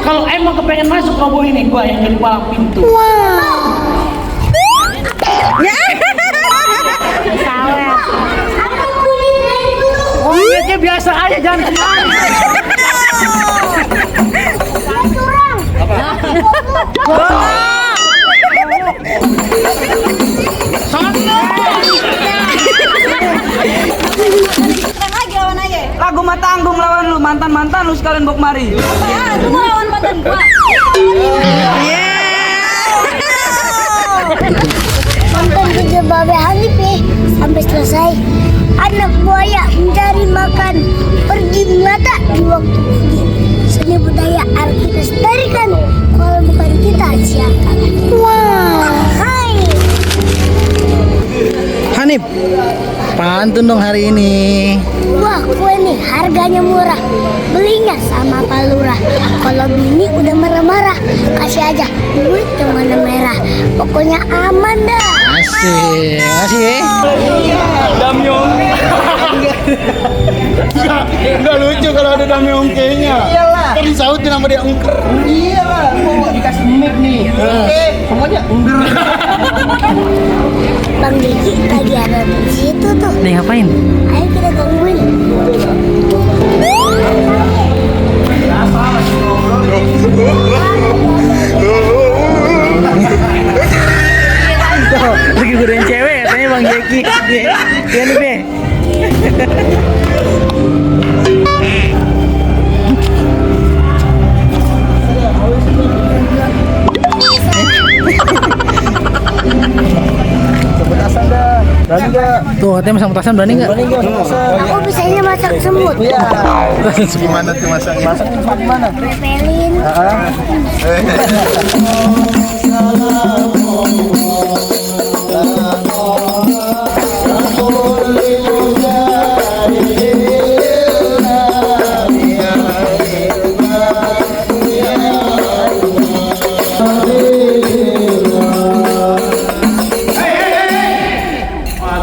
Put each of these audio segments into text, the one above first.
Kalau emang kepengen masuk robo ini, gua yang jadi palang pintu. Salah. Oh, lihatnya biasa aja, jangan kemana. Lagu Matanggung lawan lu, mantan lu sekalian bok mari. Ya, lu mau lawan mantan gua. Nonton video Babe Hanif sampai selesai. Anak buaya mencari makan, pergi mata di waktu pagi. Seni budaya harus kita lestarikan. Kalau bukan kita, siapa? Wah, hai. Hanif, pantun dong hari ini. Wah, kue nih harganya murah. Belinya sama Pak Lurah. Kalau bini udah marah-marah, kasih aja duit yang warna merah. Pokoknya aman dah. Asik, asik. Damyong. Enggak lucu kalau ada Damyong kayaknya. Iyalah. Kan disautin sama dia engker. Iyalah, mau dikasih mic nih. Oke, semuanya engger. Bang Diki lagi ada di situ tuh. Nih ngapain? Ayo kita gangguin. Lagi godain cewek katanya Bang Jeki. Iya nih, Be. Berani enggak? Tuh katanya masang petasan berani nggak? Aku bisanya masak semut. Iya. Gimana tuh masak? Masak gimana? Repelin.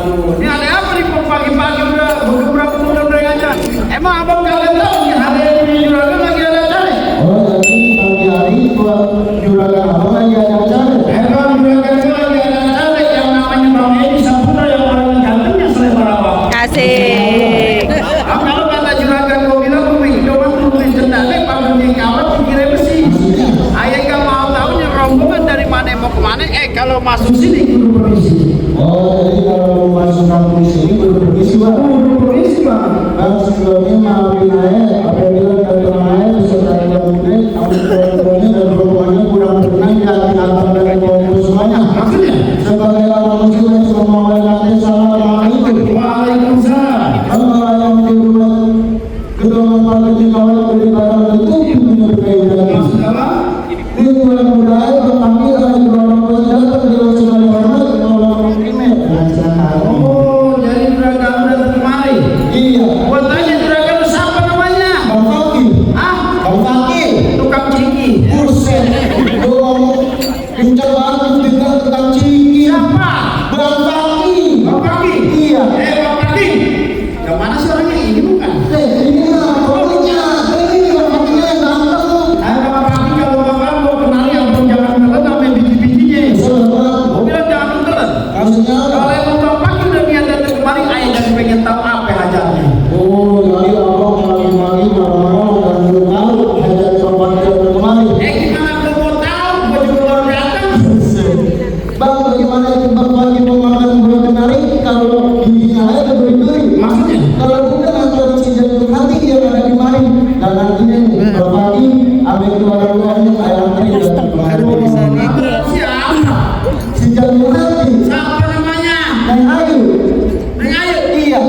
Ini ada apa nih pagi-pagi udah berapa aja? Emang abang kalian tahu nih ada yang di juragan lagi ada acara? Oh, jadi pagi hari buat juragan apa lagi ada acara? Emang juragan itu lagi ada acara yang namanya Bang Edi Saputra yang orang gantengnya selebar abang. Asik. Kalau kata juragan gua bilang gua pengen coba turunin jendela bangun di kawat pikirin besi. Ayah nggak mau tahunya rombongan dari mana mau kemana? Kalau masuk sini kudu permisi. Oh, jadi kalau masuk kampung sini baru permisi Bang. Permisi bang. Bang sebelumnya maafin aja apabila datang aja beserta yang mungkin namun keluarganya dan rombongannya kurang berkenan di hati abang dan keluarga semuanya. Maksudnya? Sebagai orang muslim yang sudah mengatakan assalamualaikum. Waalaikumsalam. Allah yang dibuat kedua mempelai di kawal beribadah itu punya kaidah. Ini bulan budaya berpanggil oleh orang bersenjata di luar sekali hormat orang primer. Oh, jadi juragan udah kemari. Iya. Buat tanya juragan siapa namanya? Bang Fakir. Ah, Bang Fakir. tukang ciki. Buset. Dong. Kencang banget dengar tentang ciki. Siapa? Bang Fakir. Bang Pagi. Iya. Bang Pagi. Yang mana sih orangnya ini bukan? Ini lah pokoknya. Ini Bang Fakir yang ganteng. Bang Pagi kalau bapak mau kenal yang belum jangan kenal sampai biji-bijinya. Mau bilang jangan kenal. Maksudnya Kalau emang Bang Pagi udah niat datang kemari, ayah jadi pengen tahu apa hajatnya. oh, jadi abang lagi-lagi marah-marah dan belum tahu hajat Bang Fakir kemarin. Gimana gua mau tahu? Gua juga baru datang. Bang, bagaimana itu Bang Fakir mau makan buah kenari kalau giginya aja berduri? Maksudnya? Kalau bukan antara cinta dan hati yang ada di mari dan nantinya Bang Fakir ambil keluarga-keluarganya ayah antri dan keluarga. Siapa? Si Jangan hati Siapa namanya? dan Ayu. Neng Ayu. Iya.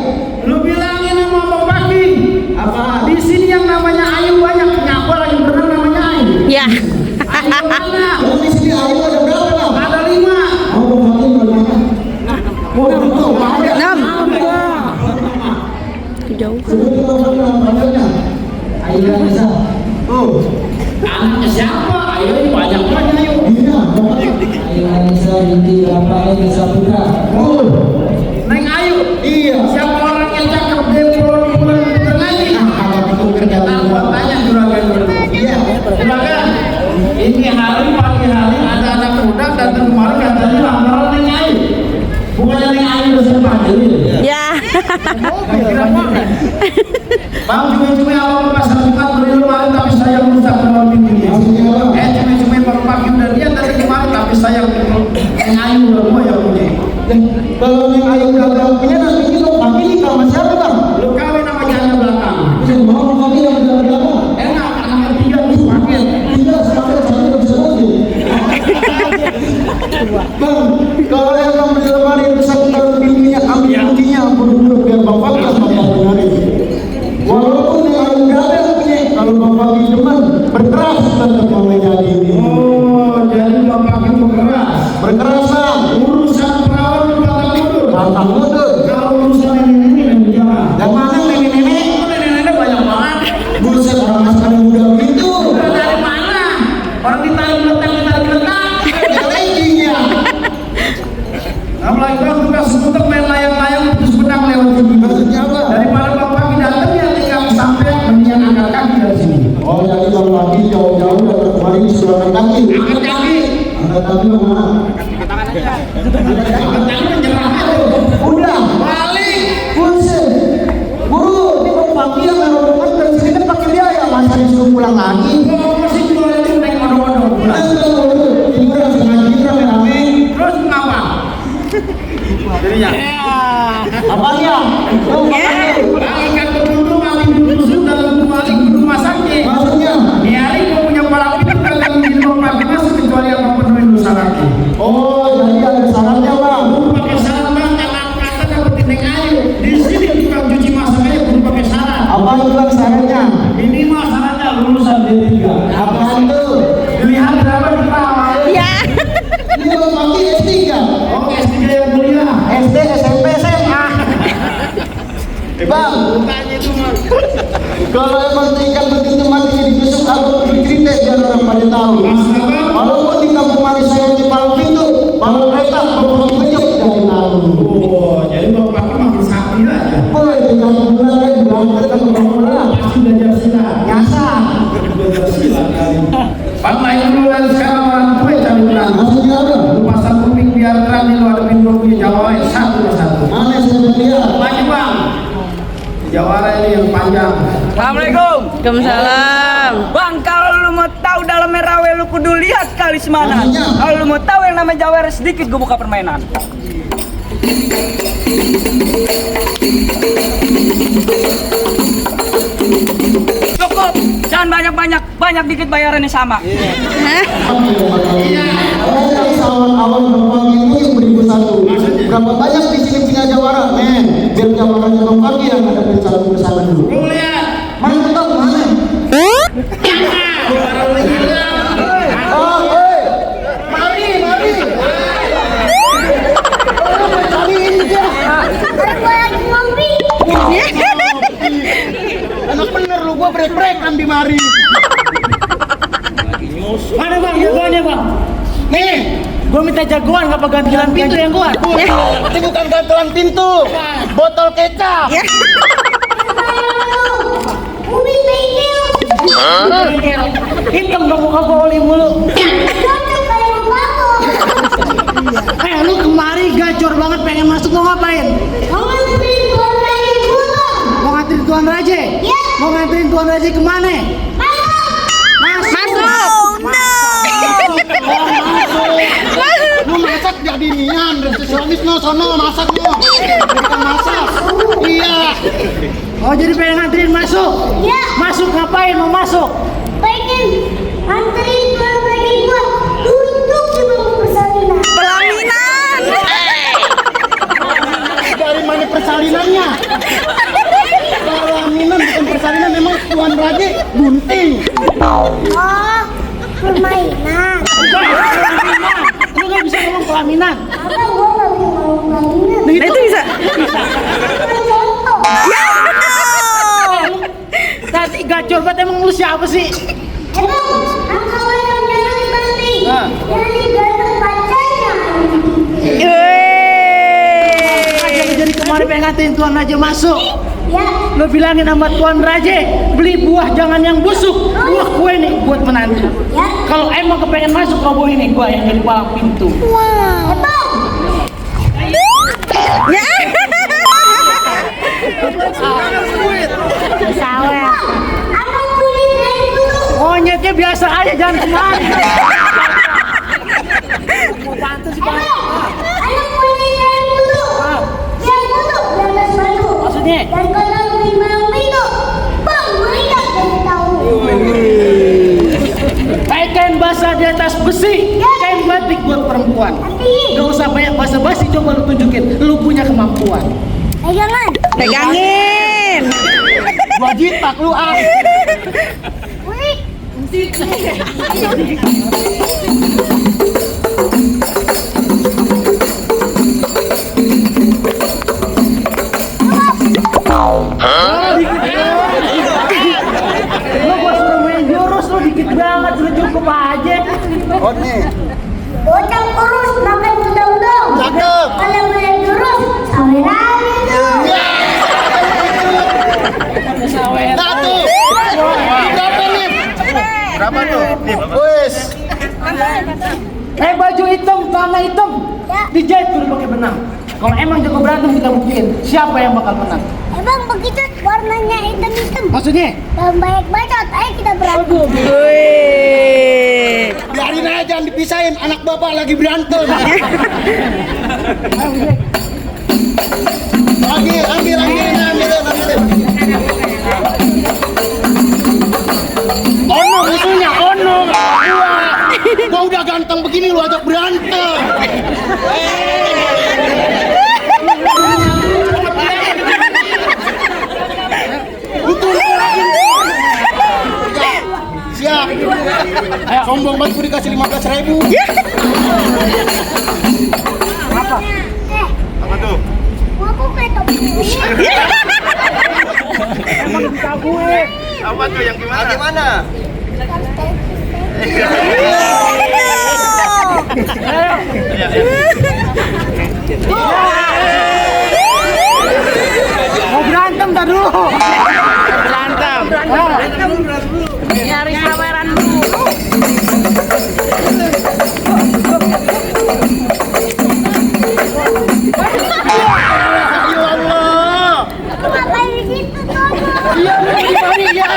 Lu bilangin sama Bang Pagi. Apa? Di sini yang namanya Ayu banyak. Nyapa lagi berenang namanya Ayu. Ya. Ayu mana? Kalau di sini Ayu ada berapa Bang? Ada 5. Oh, Bang Fakir berapa? Oh, betul. Ada. 6. Sebut Bang Fakir namanya. Ayu Anissa. Oh. Anaknya siapa? Ayu ini banyak banyak Ayu. Iya, Bang Fakir. Ayu Anissa binti Rafael Saputra. Oh. Neng Ayu. Iya. Siapa orang yang cakep demo di bulan lagi? Kalau itu kerja Ntar gua tanya juragan dulu. Iya. Juragan. Ini hari pagi hari ada anak muda datang kemarin katanya lamaran Neng Ayu. Bukannya Neng Ayu udah panggil. Ya. Kira mana? Bang cuma-cuma awal pasar Jumat beri kemarin tapi saya merusak dalam pintunya. Cuma-cuma baru pagi udah dia tadi kemarin tapi saya Neng Ayu udah gua yang punya. Kalau Neng Ayu gagal punya nanti kita pagi nikah sama siapa bang? Lu kawin sama janda belakang. Bisa mau pagi yang belakang? Enak anak tiga lu pakai. Tidak sepakat saya tidak bisa lagi. Bang, kalau yang berjalan itu satu tahun pintunya ambil kuncinya buru-buru biar bang Fakir sama hari. Walaupun Neng Ayu gagal punya, kalau bang Fakir deman berkeras tetap mau menjadi. Oh, jadi bapak itu Berkeras bang. urusan perawan lu batang mundur. Pantang mundur. Kalau urusan nenek-nenek yang bicara. Yang mana nenek-nenek? Nenek-nenek banyak banget. Buset orang masih muda begitu. Udah dari mana? Orang ditarik letak. Tingginya. Apalagi kalau juga seputar main layang-layang putus pedang lewat sini. Maksudnya apa? Daripada bapak datang ya tinggal sampai mendingan angkat kaki dari sini. Oh jadi kalau lagi jauh-jauh datang kemarin sudah angkat kaki. Angkat kaki. Angkat kaki mana? Angkat kaki menyerah itu. Udah. Balik. Buset. Guru, ini bang pagi yang ngerombongan dari sini kan pakai biaya. Masa disuruh pulang lagi? Gua masih jual itu naik odong-odong. Tinggal setengah juta rame. Terus ngapa? Jadinya. Apanya? Oh, makanya. Angkat dulu mati dulu dalam kembali ke rumah sakit. Maksudnya? Ini hari gua punya kepala pintar kalau di rumah pagi masuk kecuali apa penuhi dosa lagi. Oh, jadi ada syaratnya bang. Gua pakai syarat bang, kata dapat Neng Ayu. Di sini tukang cuci masak aja gua pakai syarat. Apa itu bang syaratnya? Ini mah syaratnya lulusan D3. Apaan tuh? Dilihat berapa di bawah. Ya. Ini bang pagi S3. Oh, S3 yang kuliah. SD, SMP, SMA. Bang, Tanya itu mah. kalau emang tingkat begitu mati dibesuk aku cerita biar orang pada tahu. Walaupun di kampung mati saya di palang pintu, palang kereta, palang penyok dari tahu. Oh, jadi bapak makin sakti aja. Boy, di kampung mulai berangkat ke kampung mulai. Pasti belajar silat. Nyasar. Belajar silat kali. Pak main dulu dan sekarang orang tua cari berang. Maksudnya apa? Lu pasang kuping biar terang nih lu ada pintu punya Jawa satu persatu. Mana saya lihat? Maju bang. Jawara ini yang panjang. Assalamualaikum. Waalaikumsalam. Bang, kalau lu mau tahu dalam rawe lu kudu lihat kali semana. Maksudnya? Kalau lu mau tahu yang namanya jawara sedikit, gue buka permainan. Cukup, jangan banyak-banyak, banyak dikit bayarannya sama. Orang yang awal bang itu yang beribu satu. Berapa banyak di sini punya jawara, men? Biar jawarannya bang pagi yang ada bersatu bersama dulu. Lu lihat. Mana tahu mana? Oh, hei, mari. Cari ini dia. Gua lagi ngopi. Anak bener lu, gua brek-brekan di mari. Mana bang, jagoannya bang? Nih, Gue minta jagoan, ngapa gantilan pintu yang kuat? ini bukan gantuan pintu, botol kecap. Umi bengkel. Hitam dong muka gue oli mulu. Cocok kayak kamu. Lu kemari gacor banget pengen masuk, mau ngapain? Mau nganterin Tuan Raja pulang. Mau nganterin Tuan Raja? Iya. Mau nganterin Tuan Raja kemana? Lu masak jadi nian, resepsionis no sono masak no. Bukan masak. Iya. Oh jadi pengen nganterin masuk? Iya. Masuk ngapain mau masuk? Pengen nganterin Tuan Raja gua duduk di bangku persalinan. Pelaminan. Dari mana persalinannya? Pelaminan bukan persalinan, memang Tuan Raja bunting. Oh, permainan. Lu gak bisa ngomong pelaminan. Apa gua nggak bisa ngomong pelaminan? Nah itu bisa. Contoh. Tadi gacor banget, emang lu siapa sih? Emang angka yang jangan dibanting. Jadi ganteng pacarnya. Jadi kemarin pengen nganterin Tuan Raja masuk. Ya. Lo bilangin sama Tuan Raja beli buah jangan yang busuk, buah kue nih buat menantu. Ya. Kalau emang kepengen masuk roboh ini, gua yang jadi palang pintu. Wow. Sawer. Anak kuliner dulu. Monyetnya biasa aja, jangan kemari. Anak kuliner dulu. Yang dulu 12 batu. Maksudnya? Dan kalau lebih mau itu, bang mereka jadi tahu. Kayak kain basah di atas besi, kain batik buat perempuan. Gak usah banyak basa-basi, coba lu tunjukin, lu punya kemampuan. Pegangan. Pegangin. Gua jitak lu ah. Wih. Lu gua suruh main jurus, lu dikit banget, lu cukup aja. Oh nih. Bocah kurus makan udang-udang. Cakep. Kalau main jurus, saweran. Satu. Berapa nih? Berapa tuh? Wes. Baju hitam, celana hitam, Ya. dijahit dulu pakai benang. Kalau emang jago berantem kita buktiin siapa yang bakal menang. Emang begitu warnanya hitam-hitam. Maksudnya? Dan banyak bacot, ayo kita berantem. Wih. Biarin aja, jangan dipisahin. Anak bapak lagi berantem. Ambil. Ono musuhnya, ono. Gua udah ganteng begini lu ajak berantem. Betul. Siap. Sombong banget gua dikasih 15.000. Apa tuh? Aku kayak topi. Apa tuh yang gimana? Gimana? Mau berantem dah dulu. Berantem. Nyari saweran dulu. Ya Allah. Aku ngapain di situ tuh? Iya, ya.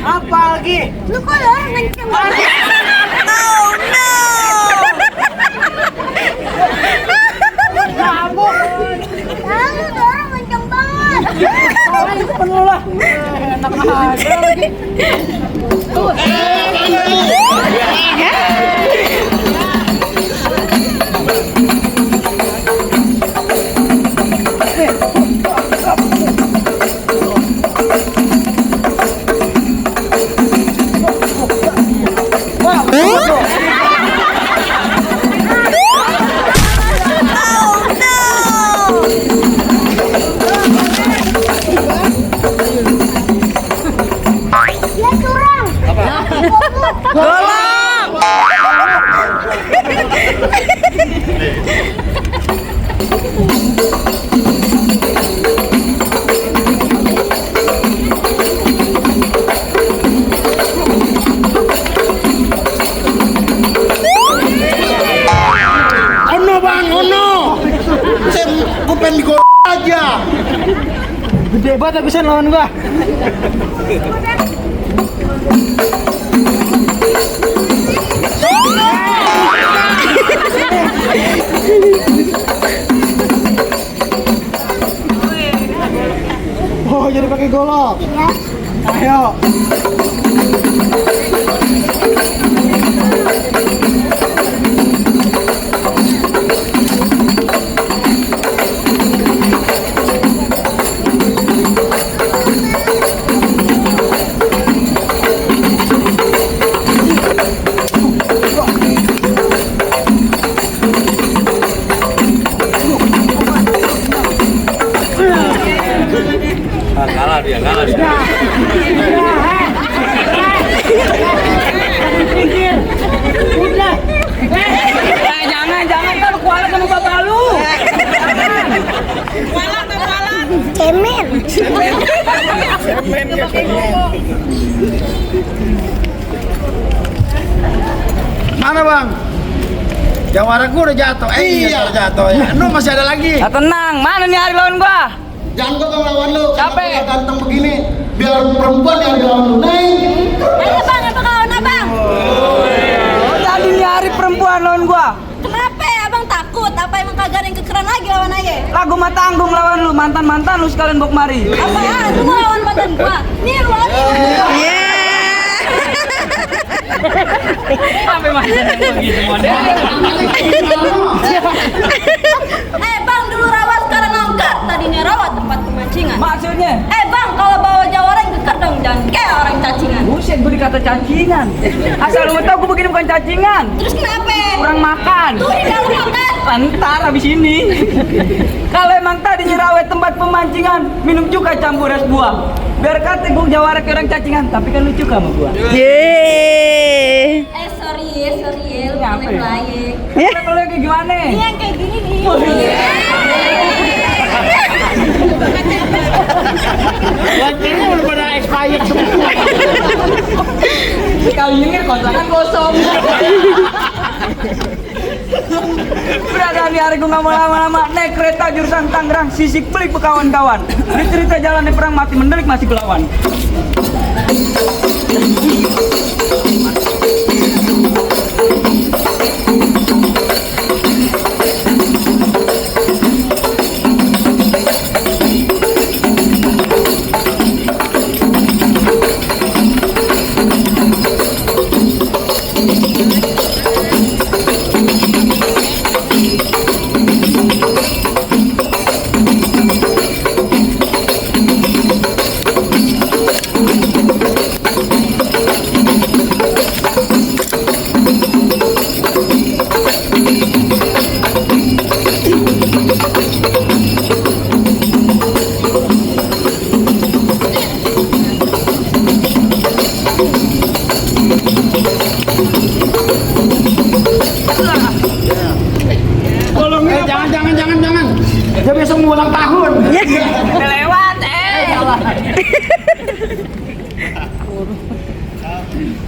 Apa lagi? Lu kok orang kenceng banget? Oh no. Kamu. Tahu tuh orang kenceng banget. Soalnya penuh lah. Enak aja lagi. Dia curang. Golok. Ono bang, ono. Gue pengen digol aja. Gede banget habisan lawan gua. Oh, jadi pakai golok. Ya. Ayo. Mana bang? Jawaraku udah jatuh. Iya jatuh ya. Lu masih ada lagi. Tenang, mana nih hari lawan gua? Jangan kau lawan lu. Capek. Kenapa kau ganteng begini? Biar perempuan yang lawan lu. Neng. Ayo bang, apa kawan abang? Tadi nih hari perempuan lawan gua. Kenapa abang takut? Apa emang kagak ada yang kekeran lagi lawan aja? Lagu mah tanggung lawan lu, mantan-mantan lu sekalian bok mari. Apaan? Lu mau lawan mantan gua? Nih lu lagi. Sampai mantan begitu model. Bang, dulu rawat sekarang angkat. Tadinya rawat tempat pemancingan. Maksudnya? Bang, kalau bawa jawara yang geker dong, jangan kayak orang cacingan. Buset, gue dikata cacingan. Asal lu tau gue begini bukan cacingan. Terus kenapa? Kurang makan. Tuh di dalam makan. Ntar abis ini. Kalau emang tadi nyerawet tempat pemancingan, minum juga campur es buah. Biar kata gue jawara ke orang cacingan, tapi kan lucu sama gua. Sorry lu boleh melayek. Kalau kayak gimana? Ini yang kayak gini nih. Lantainya udah pada expired semua. Kali ini kontrakan kosong. Berada di hari gue nggak mau lama-lama naik kereta jurusan Tangerang, sisik pelik ke kawan-kawan. Ini cerita jalan di perang mati mendelik masih belawan. Jangan. Dia besok mau ulang tahun. Udah lewat,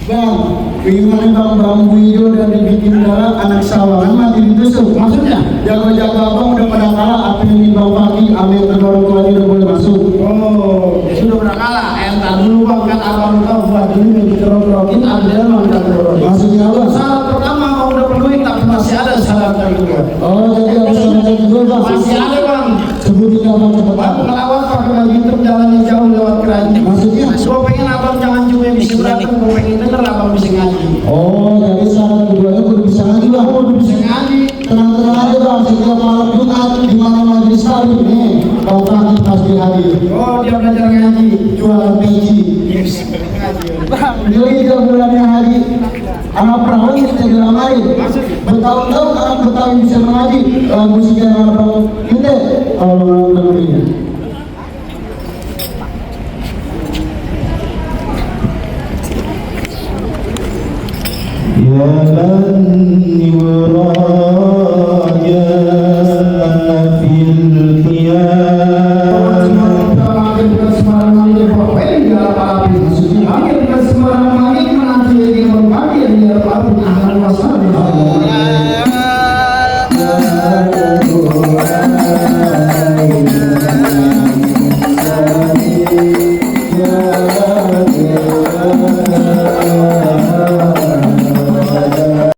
Bang, gimana bang bambu hijau dan dibikin darah anak sawangan mati ditusuk? Maksudnya? Jago-jago abang udah pada kalah, apa yang di bawah kaki, apa yang terdorong lagi udah boleh masuk. Oh, dia sudah pernah kalah. Entar dulu bang kan abang tahu buat ini yang diterong-terongin ada yang mau diterong-terongin. Maksudnya apa? Syarat pertama udah penuhi tapi masih ada syarat kedua. Oh, jadi harus ada juga bang. Masih ada bang. Sebutin abang cepat. Bang ngelawan pakai baju truk jalannya jauh lewat keranjang. Maksudnya? Gua pengen abang jangan cuma bisa berantem, gua pengen denger abang bisa ngaji. Oh, jadi syarat keduanya udah bisa ngaji bang. Udah bisa ngaji. Tenang-tenang aja bang, setiap malam Jumat di mana majelis taklim nih, kau kaki pasti hadir. Oh, dia belajar ngaji. Jualan peci. Yes, ngaji. Jadi 3 bulannya haji, anak perawan kita dilamarin. Bertahun-tahun anak Betawi bisa mengaji musiknya anak perawan. Kita kalau dengerin. Ya lan